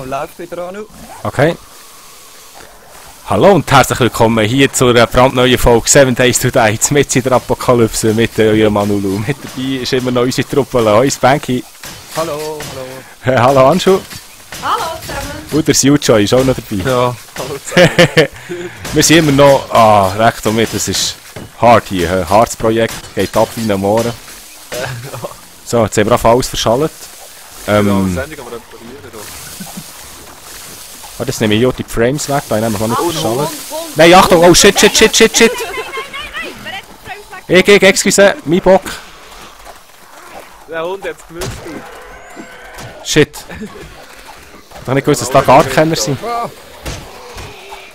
läuft wieder an. Okay. Hallo und herzlich willkommen hier zur brandneuen Folge 7 Days to Die, mit in der Apokalypse mit eurem Manulu. Mit dabei ist immer noch unsere Truppe. Hallo Spanky. Hallo, hallo. Hallo Anschu. Hallo zusammen. Und der Siucho ist auch noch dabei. Ja, hallo zusammen. Wir sind immer noch, recht und mit, das ist hart hier, ein hartes Projekt, geht ab wie ein Mohren. So, jetzt haben wir auf alles verschallt. Sendung am Reparieren. Jetzt nehme ich hier die Frames weg, da haben wir noch nicht verschallt. Hund. Nein, Achtung, oh shit. Excuse, mein Bock. Der Hund hat es gewusst. Shit. Ich habe nicht gewusst, dass da Garkenner sind. Da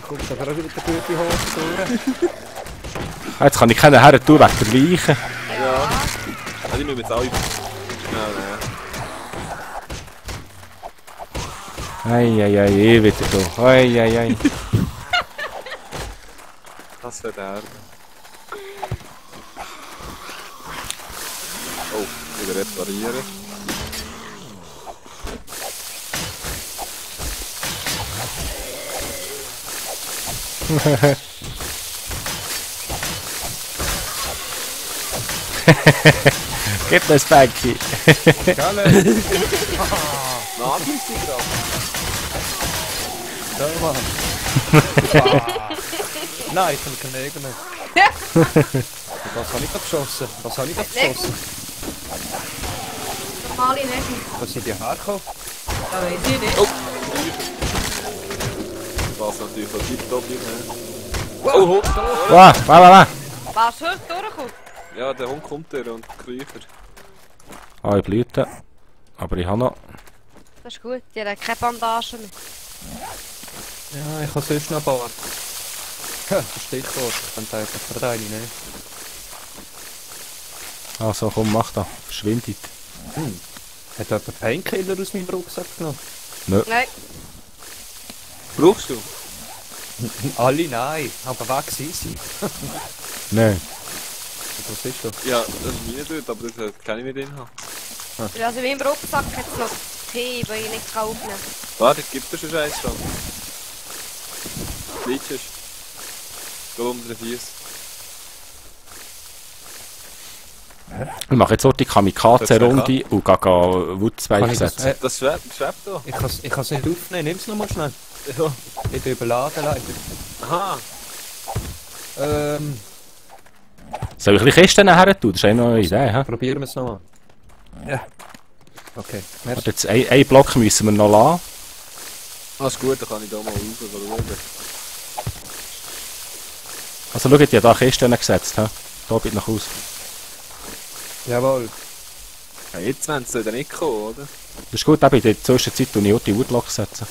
kommt aber auch wieder der gute Hose durch. Jetzt kann ich keinen her tun wegen der Leiche. Ja. Also ich muss jetzt alle... Nein. Eieiei, ich wieder da. Eieiei. Das wird der. Oh, wieder reparieren. Gib mir das Bäckchen. Galle! Nagel ist die gerade. Da, Mann. Nein, ich kann nicht mehr. Was habe ich da geschossen? Mali nicht. Was sind die hergekommen? Da weiß ich nicht. Oh! Was natürlich so tiptop ist, ne? Oh, Hund! Wow. Was hört durchkommen? Ja, der Hund kommt der und Kriecher. Ich blüte. Aber ich habe noch. Das ist gut, die hat keine Bandagen mehr. Ja, ich habe sonst noch ein paar. Das Stichwort, ich kann einfach verteidigen, ne? Also komm, mach da. Verschwindet. Hat jemand Painkiller aus meinem Rucksack genommen? Nein. Brauchst du? Alle nein, aber weg sind sie. Nein. Was ist das? Ja, das ist meine dort, aber das kann ich nicht drin haben. Also in meinem Rucksack hat es noch Tee, den ich nicht aufnehmen kann. Warte, gibt es schon Scheiß da? Glitches. Geh unter den Fies. Ich mache jetzt auch die Kamikaze-Runde und gehe Woodsbike setzen. Das schwebt da. Ich kann es nicht aufnehmen, nimm es nochmal schnell. Ja. Ich bin überladen leider. Aha. Soll ich die Kisten nachher tun? Das ist eine neue Idee, hä? Probieren wir es nochmal. Ja. Okay, merci. Warte, jetzt einen Block müssen wir noch lassen. Alles gut, dann kann ich da mal rauf schauen. Also schaut, ich habe da Kisten gesetzt, hä? Da bitte nach Haus. Jawohl. Ja, jetzt wollen sie nicht kommen, oder? Das ist gut, eben in der Zwischenzeit tue ich auch die Woodlock setzen.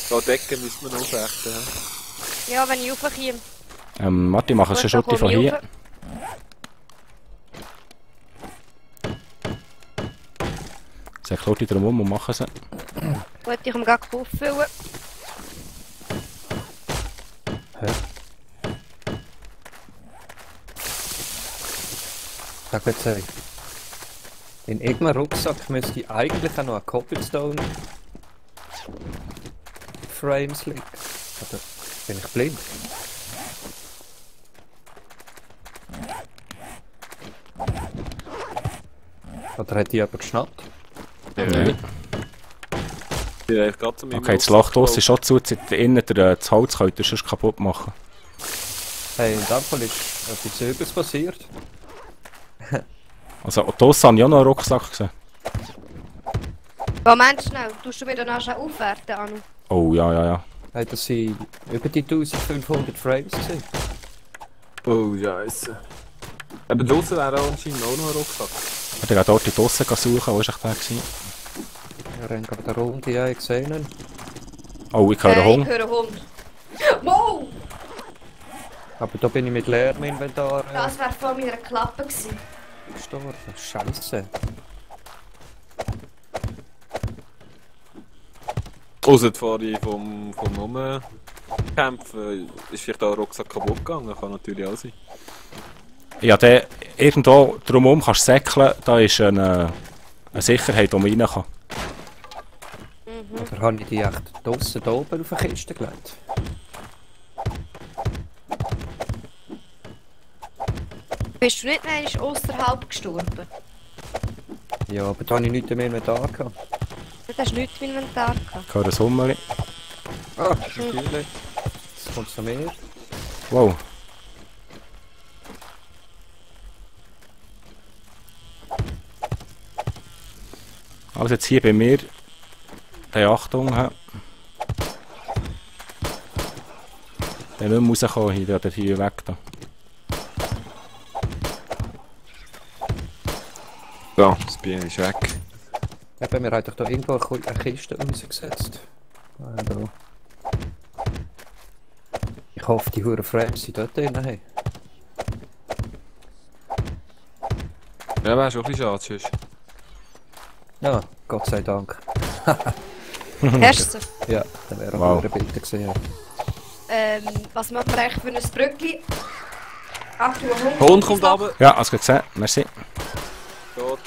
Da Decken müssen wir noch aufrichten. Ja, wenn ich raufkomme. Warte, ich mache schon Schutti von hier. Sag Leute drum und machen sie. Gut, ich kann gerade auffüllen. Sag jetzt in irgendeinem Rucksack müsste ich eigentlich auch noch ein Cobblestone Frames liegen. Oder bin ich blind? Oder hat die jemand geschnappt? Ja. Nein. Die reicht gerade zu mir. Okay, das Loch draussen ist schon zu, innen das Holz könnt ihr sonst kaputt machen. Hey, in dem Fall ist etwas Übles passiert. Also draussen habe ich auch noch einen Rucksack gesehen. Moment schnell, tust du mir dann auch schon aufwerten, Anu? Oh, ja. Hey, das sind über die 1500 Frames gewesen. Oh, Scheiße. Aber draussen wäre auch anscheinend auch noch ein Rucksack. Ich habe dort die Dossen suchen, wo war ich da? Wir rennen gerade eine Runde, ja, ich sehe ihn. Oh, ich höre Ich Hund. höre Hund. Wow! Aber da bin ich mit leerem Inventar Das wäre von meiner Klappe gewesen. gestorben. Scheiße. Außer vorhin vom Umkämpfen ist vielleicht auch ein Rucksack kaputt gegangen, kann natürlich auch sein. Ja, der irgendwo drumherum kannst du säckeln, da ist eine Sicherheit, wo man rein kann. Oder habe ich die echt draussen da oben auf eine Kiste gelegt? Bist du nicht einmal außerhalb gestorben? Ja, aber da habe ich nichts mehr da gehabt. Du hast nichts im Inventar gehabt. Ich höre ein Hummerli. Ah, natürlich. Jetzt kommt es noch mehr. Wow. Also jetzt hier bei mir. Hey, Achtung. He. Der nicht mehr rauskommen hier, der hier weg da. Ja, das Bier ist weg. Eben, wir haben doch da irgendwo eine Kiste rausgesetzt. Da. Ich hoffe, die Huren Frames sind dort drin. Hey. Ja, wäre schon ein bisschen schade. Sonst. Ja, Gott sei Dank. Hast du sie? Ja, dann wäre Wow. auch ein Bild gesehen. Was machen wir eigentlich für ein Brückli? Achtung, Hund. Hund kommt runter. Ja, hast du gesehen? Merci. Gut.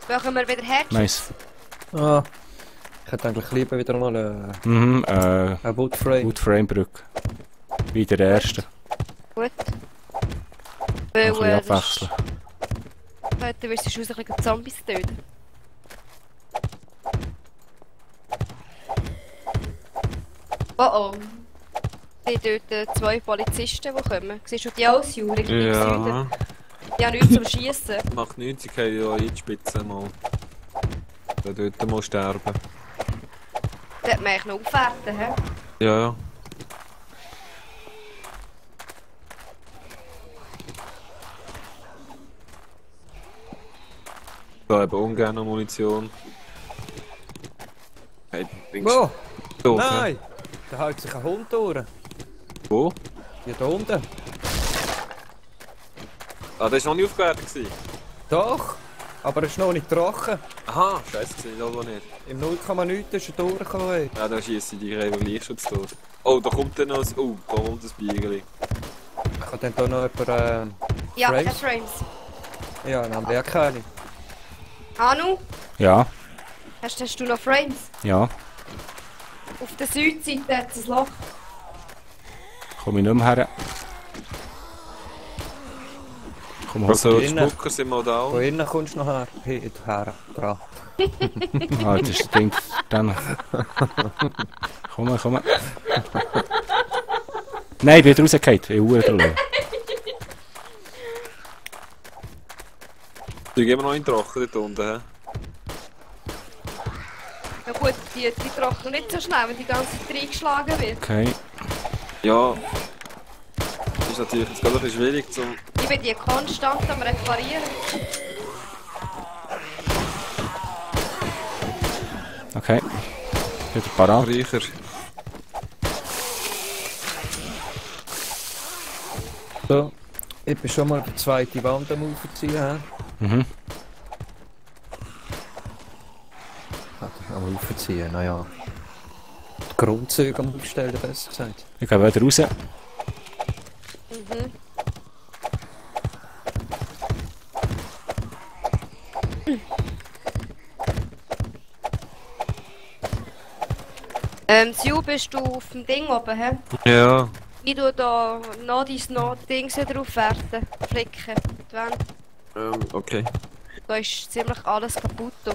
Machen wir wieder Headshot? Nice. Ah, ich hätte eigentlich lieber wieder mal eine Woodframe. Woodframe-Brücke. Wie der erste. Gut. Ein Weil, bisschen abwechseln. Heute wirst du raus ein bisschen Zombies töten. Oh oh. Ich dort zwei Polizisten, die kommen. Siehst du die aus, Juri? Ja. Die haben nichts zum Schiessen. Macht nichts, ich kann ja in die Spitze mal. Da dort mal sterben. Da hat man eigentlich noch aufwerten, hä? Ja, ja. Da eben ungern noch Munition. Hey, links. Wo? Tot, Nein! Da hält sich ein Hund durch. Wo? Ja, da unten. Ah, das war noch nicht aufgewertet gewesen. Doch! Aber er ist noch nicht trocken. Aha, scheiße, gesehen, das war nicht. Im 0,9 ist er durchgekommen. Ey. Ja, da schießen die Gräber Lichtschutz tot. Oh, da kommt dann noch ein... Oh, da kommt ein Biegeli. Ich habe dann hier noch jemand, Ja, Frames? keine Frames. Ja, dann haben wir ja keine. Anu, Ja, hast du noch Frames? ja. Auf der Südseite hat es ein Loch. Komme ich nicht mehr her. Komm, hoch. Also, die innen. Spucker sind mal Wo da. innen kommst du noch her? Her, dran. Ah, das ist das Ding. Dann. Komm. Nein, ich bin wieder rausgefallen. Ich habe drüber. Die gehen wir noch in den Trocken dort unten, hä? Ja gut, die trocknen nicht so schnell, wenn die ganze Zeit reingeschlagen wird. Okay. Ja. Das ist natürlich jetzt gerade ein bisschen schwierig zum... Ich bin die konstant am Reparieren. Okay. Wieder parat. Reicher. So, ich bin schon mal die zweite Wand am Aufziehen. Mhm. Am Aufziehen, naja. Die Grundzüge am Aufstellen, besser gesagt. Ich gehe wieder raus. Mhm. Sue, bist du auf dem Ding oben, hä? Ja. Ich tu da noch dein Dings drauf werten, flicken, die Wände. Okay. Da ist ziemlich alles kaputt. Da.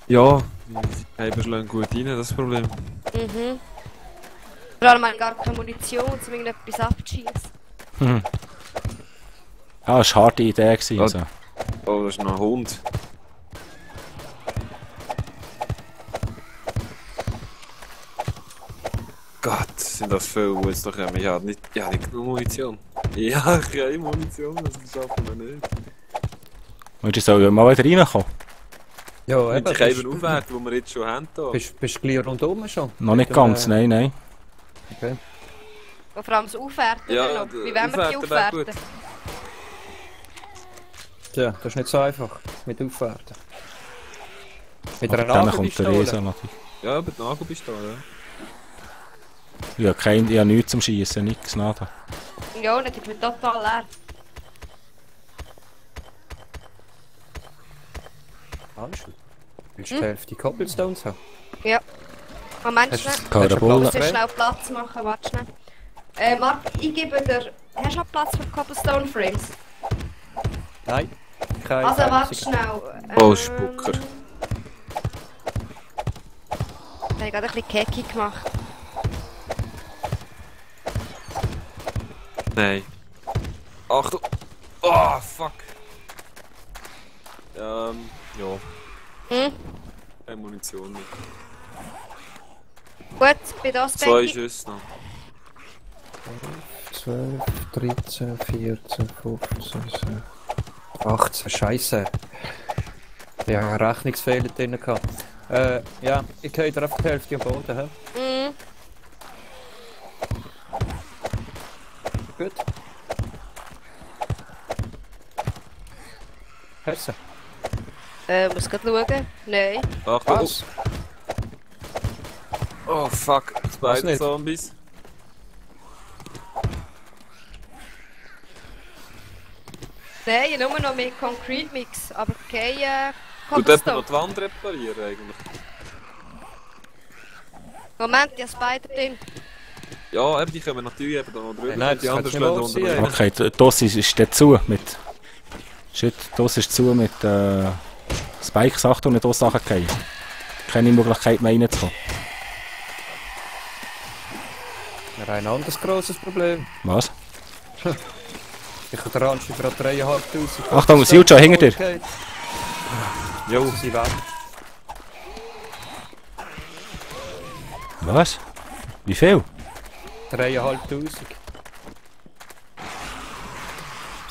Ja, die Heiber schlagen gut rein, das ist das Problem. Mhm. Vor allem haben gar keine Munition, um irgendetwas abzuschießen. Mhm. Ah, das war eine harte Idee. Gewesen, also. Oh, das ist noch ein Hund. Gott, sind das viele, die jetzt noch kommen. Ich habe nicht genug Munition. Ja, ich habe keine Munition, das schaffen wir nicht. Willst du mal wieder reinkommen? Ja, Mit den Heiber aufwerten, die wir jetzt schon haben. Da. Bist du gleich rundum schon? Noch nicht Mit ganz, dem, nein. Okay. Und vor allem das Aufwerten. Ja, noch. Wie wollen wir die aufwerten wäre aufwerten? gut. Tja, das ist nicht so einfach mit Aufwerten. Mit Aber einer dann kommt der Nagelpistole. Riese natürlich. Ja, aber die Nagelpistole, ja. Ich habe nichts zum Schießen, nichts, nada. Ja, nicht, ich bin total leer. Willst du die Hälfte Cobblestones haben? Ja. Moment schnell. Ich Karabulle. muss schnell Platz machen, warte schnell. Marc, ich gebe dir... Hast du noch Platz für Cobblestone Frames? Nein. Kein Also warte einziger. schnell. Oh, Spucker. Ich habe gerade ein bisschen Keki gemacht. Nein. Achtung! Oh, fuck! Ja. Hm? Keine Munition mehr. Gut, bei das 2 Becky. Schüsse noch. 12, 13, 14, 15, 18. Scheiße. Ja, Rechnungsfehler drin gehabt. Ja, ich gehe dir einfach die Hälfte am Boden. He? Mhm. Gut. Hörst du? Muss gerade schauen. Nein. Achtung! Was? Oh, fuck! Was nicht? Spider-Zombies. Nein, ich habe nur noch mehr Concrete Mix, aber kein Du darfst Cobblestone. noch die Wand reparieren eigentlich. Moment, ich habe Spider drin. Ja, eben, die kommen natürlich eben da drüber. Nein, die das anderen kannst du nicht schlagen unter. sehen. Okay, das ist der zu mit... Shit, das ist zu mit Spikes. Achtung, nicht aus Sachen fallen. Keine Möglichkeit mehr reinzukommen. Wir haben ein anderes grosses Problem. Was? Ich habe den Ranch gerade 3'500. Achtung, Silja, hinter dir! Jo, sie sind weg. Was? Wie viel? 3'500.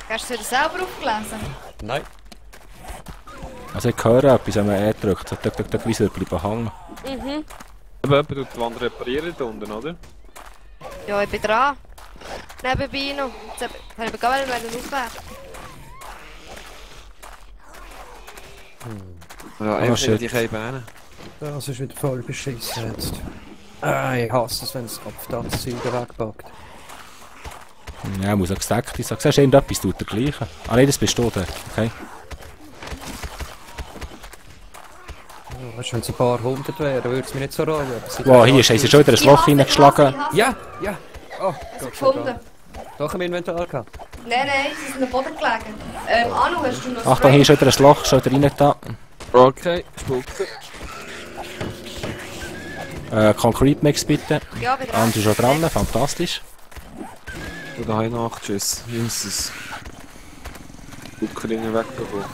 Hast du dir selber aufgelesen? Nein. Also ich höre etwas, wenn man drückt. So tuck, wie soll bleiben hängen. Mhm. Aber jemand tut die Wand reparieren da unten, oder? Ja, ich bin dran. Nebenbei noch. Jetzt habe ich gerade aufwerfen. Ja, einfach shit. nicht Die Beine. Das ist wieder voll beschissen jetzt. Ich hasse es, wenn es verdammtes Zeug wegpackt. Ja, muss auch gesteckt sein. Siehst du, irgendetwas tut der Gleiche. Ah nein, das bist du da. Okay. Weißt du, wenn es ein paar hundert wären, würde es mir nicht so rollen. Wow, hier ist schon wieder ein Loch reingeschlagen. Ja, ja! Oh, Hast du Gott sei gefunden? Dank. Doch im Inventar gehabt. Nein, sie sind am Boden gelegen. Anu, hast du noch Achtung, hier ist wieder ein Loch, schon wieder rein da. Okay, Spucker. Concrete Mix bitte. Ja, wieder Andi schon dran, fantastisch. Und da habe ich noch 8 Schüsse. Jesus. Spucker wegbekommen.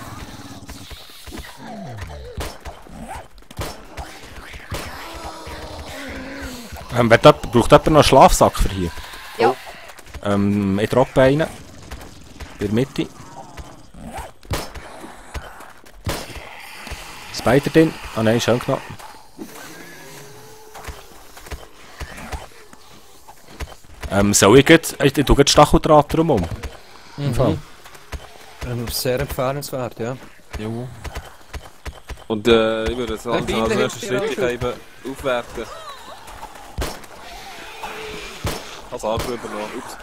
Braucht jemand noch einen Schlafsack für hier? Ja. Ich droppe einen. In der Mitte. Spider drin. Ah nein, schön genommen. Soll ich jetzt... Ich tue jetzt Stacheldraht drumherum. Im Fall. Sehr empfehlenswert, ja. Jo. Und ich würde sagen, Biene als hilft nächsten dir auch Schritt schon. eben aufwerten. Als Arm übernommen. Ups.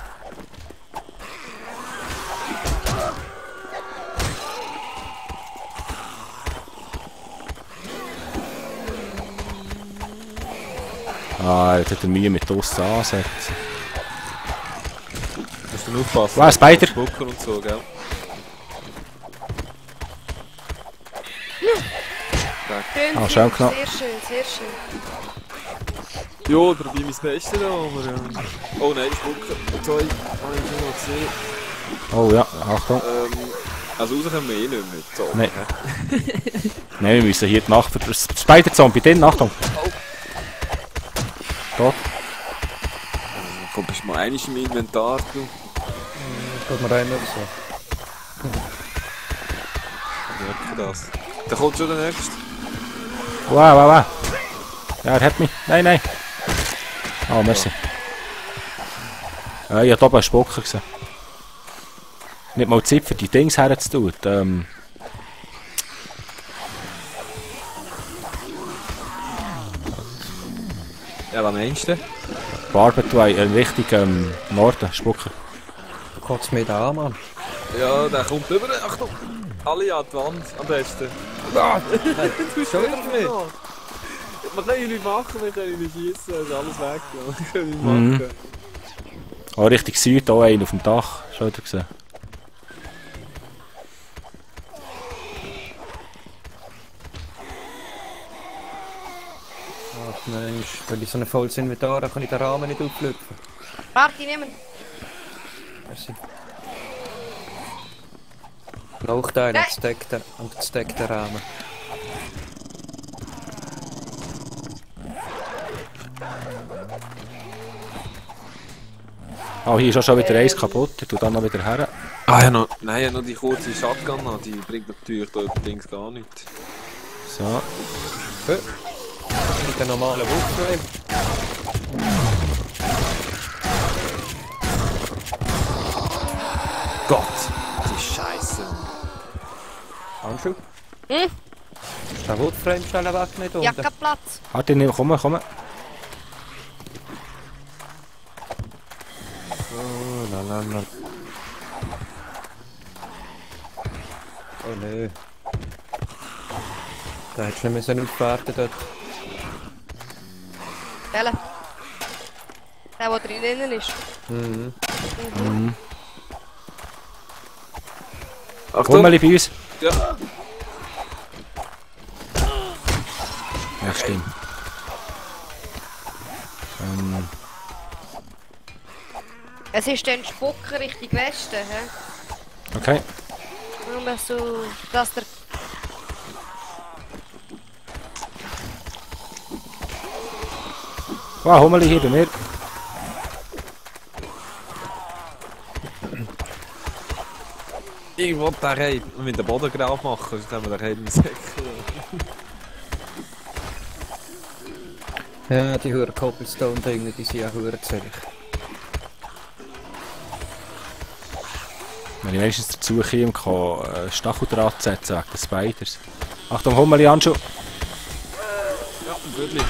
Ah, jetzt hat er Mühe mit draussen ansetzen. Musst du aufpassen. Wow, Spider! Spucker und so, gell? Schön, Ah, schön genommen. sehr schön, sehr schön. Jo, probier mein Bestes da, aber oh nein, Spucker. Sorry, habe ich schon mal gesehen. Oh ja, Achtung. Also rauskommen wir eh nicht mehr. So, Nein. Nein, wir müssen hier die Nacht... Spider-Zombie, drin, Achtung! Dort. Komm, bist du mal einig im Inventar, du? Geht mir rein so. Merke das. Da kommt schon der nächste. Wow. Ja, er hat mich. Nein. Oh, merci. Ich habe hier oben einen Spucker gesehen. Nicht mal Zeit für die Dings herzutun. Ja, was meinst du? Barbetway, Richtung Norden, Spucker. Du kotzt mich da an, Mann. Ja, der kommt über. Achtung! Alle an die Wand, am besten. Schon wieder nicht. man kann ja nichts machen, wir können nicht schießen, ist alles weg. Wir können nichts Mhm. machen. Oh, richtig Süd, auch einen auf dem Dach. Schon wieder gesehen. Ach Mensch, weil ich so ein volles Inventar habe, kann ich den Rahmen nicht auflüpfen. Warte, niemand. Merci. Nachteil Nein. und gesteckter Rahmen. Oh, hier ist auch schon wieder eins kaputt. Ich tue dann noch wieder her. Ah ja, noch, nein, ja, noch die kurze Shotgun noch, die bringt natürlich da übrigens gar nichts. So. Mit der normalen Wurfwelle. Gott, die Scheiße. Handschuh. Hm? Ist der Wurfframe schnell weg nicht Ja, unten? kein Platz. Warte, komm. Oh, lalala. Oh nö. Da hättest du nicht müssen aufwarten dort. Welcher? Der drinnen ist. Mhm. Achtung! Hummeli bei uns. Ja. Ja, stimmt. Es ist dann Spucken Richtung Westen, hä? Okay. Nur so, dass der... Wow, Hummeli hier bei mir. Irgendwo da rein. Wir müssen den Boden drauf machen, sonst können wir da rein säckeln. Ja, die höheren Cobblestone-Dinge, die sind ja höher zählig. Wenn ich wenigstens dazu käme, kann Stacheldraht setzen wegen den Spiders. Achtung, Hummeli, Handschuh. Ja, wirklich.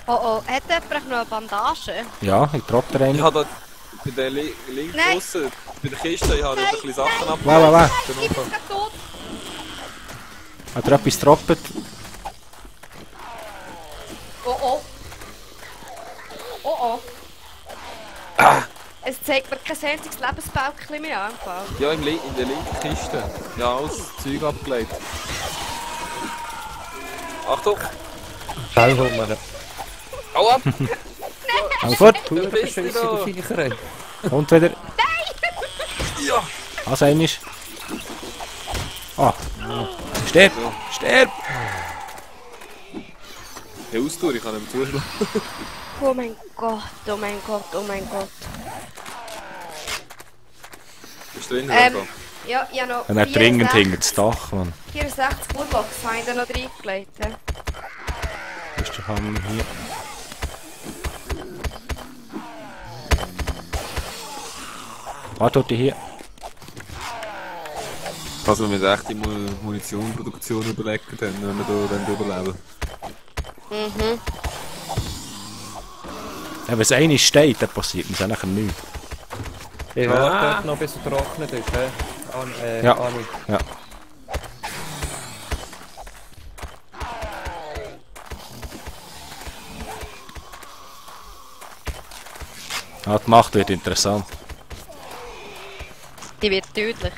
Oh, hat jemand noch eine Bandage? Ja, ich droppe dir Ich einen. habe da bei der links Nein. draussen, bei der Kiste, ich habe dort ein bisschen Sachen ab. Wow. Ich bin gerade tot. Hat er etwas gedroppt? Oh. Es zeigt mir kein einziges Lebensbalkchen mehr an. Ja, in der linken Kiste. Ja, alles Zeug abgelegt. Achtung! Schallhummer. Hau ab! Hau fort! Höher bist du beschissene da. Viecher, ey. Und wieder. Ja! Also einmal. Ah. Sterb! Sterb! Hey, Ausdauer, ich kann nicht mehr zuschlagen. Oh mein Gott. Bist du drin, Ja, ich habe noch Und er dringend hinter das Dach, Mann. 64 Urbox habe ich da noch reingelegt. Hä? Wo ist der Hammer hier? Warte, hier. Also wir müssen echt die Munitionsproduktion überlegen, dann, wenn wir da dann überleben. Mhm. Ja, wenn es eine steht, dann passiert mir nachher nichts. Ich warte dort noch, bis er trocknet ist, hä? Ja. Anni. Ja. Ja, die Macht wird interessant. Die wird tödlich.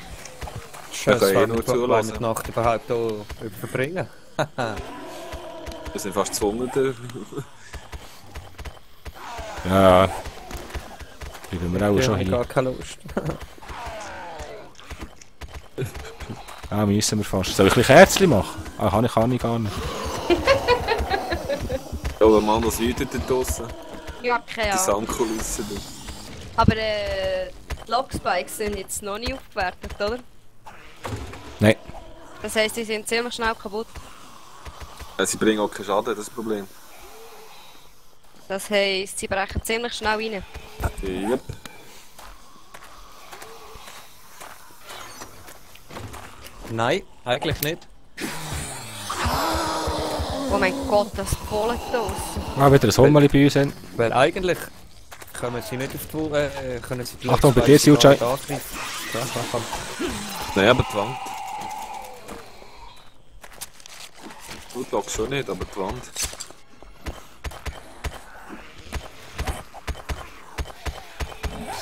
Scheiße, kann ich wenn nur wir zulassen. die Nacht überhaupt hier verbringen. Wir sind fast gezwungen, da. Ja. Bleiben wir auch Ich schon habe hier. gar keine Lust. Ah, müssen wir fast. Soll ich ein bisschen Kerzchen machen? Ah, kann ich gar nicht. Ja, der Mann, das wütet da draussen. Ich habe keine Die Ahnung. Sandkulisse da. Aber die Lockspikes sind jetzt noch nicht aufgewertet, oder? Nein. Das heisst, sie sind ziemlich schnell kaputt. Sie bringen auch keinen Schaden, das ist das Problem. Das heisst, sie brechen ziemlich schnell rein. Yep. Nein, eigentlich nicht. Oh mein Gott, das Kohle draussen. Ah, wieder ein Hummeli bei uns hin. Weil eigentlich können sie nicht auf die können sie die Achtung, bei dir, Leute Silchai. gar nicht angreifen. Ja, komm. Nein, aber die Wand. Foodlock schon nicht, aber die Wand.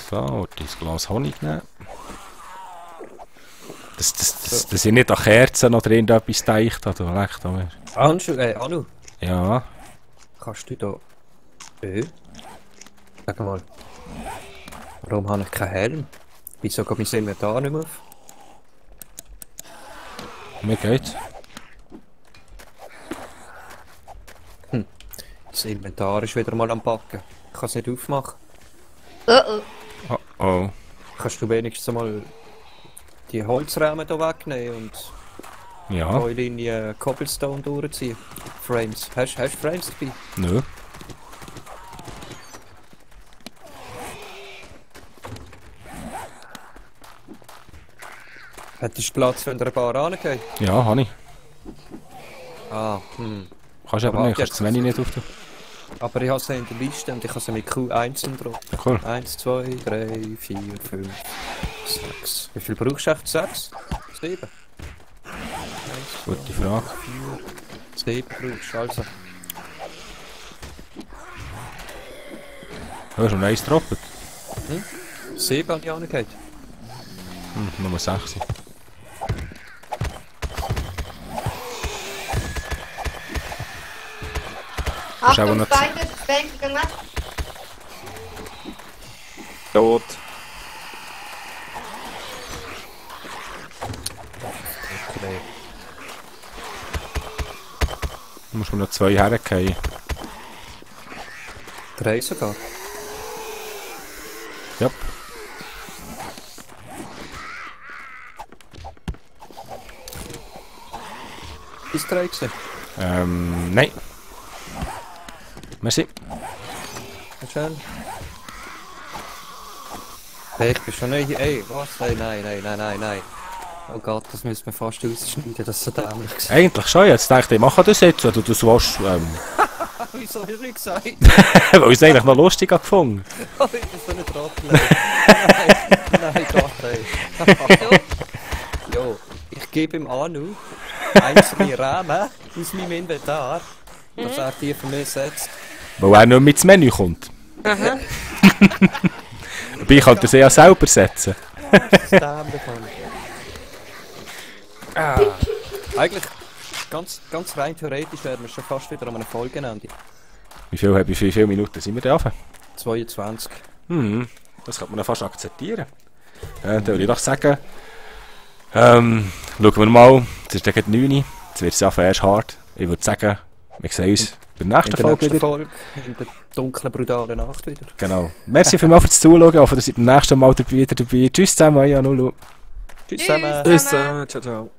So, dieses Glas Honig nehmen. Das sind nicht an Kerzen oder irgendetwas teicht oder leckt aber. Anu, Ja. kannst du da... Sag mal. Warum habe ich keinen Helm? Wieso geht mein Inventar nicht mehr auf? Mir geht's. Das Inventar ist wieder mal am Backen. Ich kann es nicht aufmachen. Oh. Oh oh. Kannst du wenigstens mal die Holzrahmen hier wegnehmen und Ja. neue Linie Cobblestone durchziehen? Frames. Hast du Frames dabei? Nö. Hättest du Platz, wenn der ein paar rangehen? Ja, habe ich. Ah, Kannst du aber Aber nicht, kannst das Menü nicht auftun. Aber ich habe sie in der Liste und ich habe sie mit Q einzeln drauf. Cool. 1, 2, 3, 4, 5, 6. Wie viel brauchst du echt? 6? 7? Gute Frage. 7 brauchst du, also. Du hast schon eins gedroppt. 7 habe ich angehört. Nummer 6. Achtung, noch- Spider, geh weg. Tot. Okay. Du musst mir noch 2 hergehen. 3 sogar. Ja. Ist 3 gewesen? Nein. Merci. Schön. Hey, ich bin schon neu hier. Ey, was? Nein. Oh Gott, das müssen wir fast ausschneiden, das ist so dämlich gewesen. Eigentlich schon, jetzt dachte ich mache das jetzt, wenn du das willst. Wieso hast du nicht gesagt? Weil ich es eigentlich noch lustig habe gefunden. Oh, ich bin so nicht trocken. Nein, Gott, ey. Jo, ich gebe ihm Anu einzelne Rahmen aus meinem Inventar, dass er die für mich setzt. Weil er nicht mehr ins Menü kommt. Aha. Aber ich könnte sie ja selber setzen. Das ist dämlich, Mann. Eigentlich, ganz rein theoretisch wären wir schon fast wieder an einer Folgenende. Wie viele Minuten sind wir da? 22. Das kann man ja fast akzeptieren. Dann würde ich doch sagen, schauen wir mal, es ist gegen 9 Uhr, jetzt wird es einfach erst hart. Ich würde sagen, wir sehen uns bei der nächsten In der Folge nächsten wieder. Folge, in der dunklen, brutalen Nacht wieder. Genau. Merci vielmals fürs Zuschauen, ich hoffe, ihr seid beim nächsten Mal wieder dabei. Tschüss zusammen, euer Nulu. Tschüss zusammen. Bis dann. Ciao, ciao.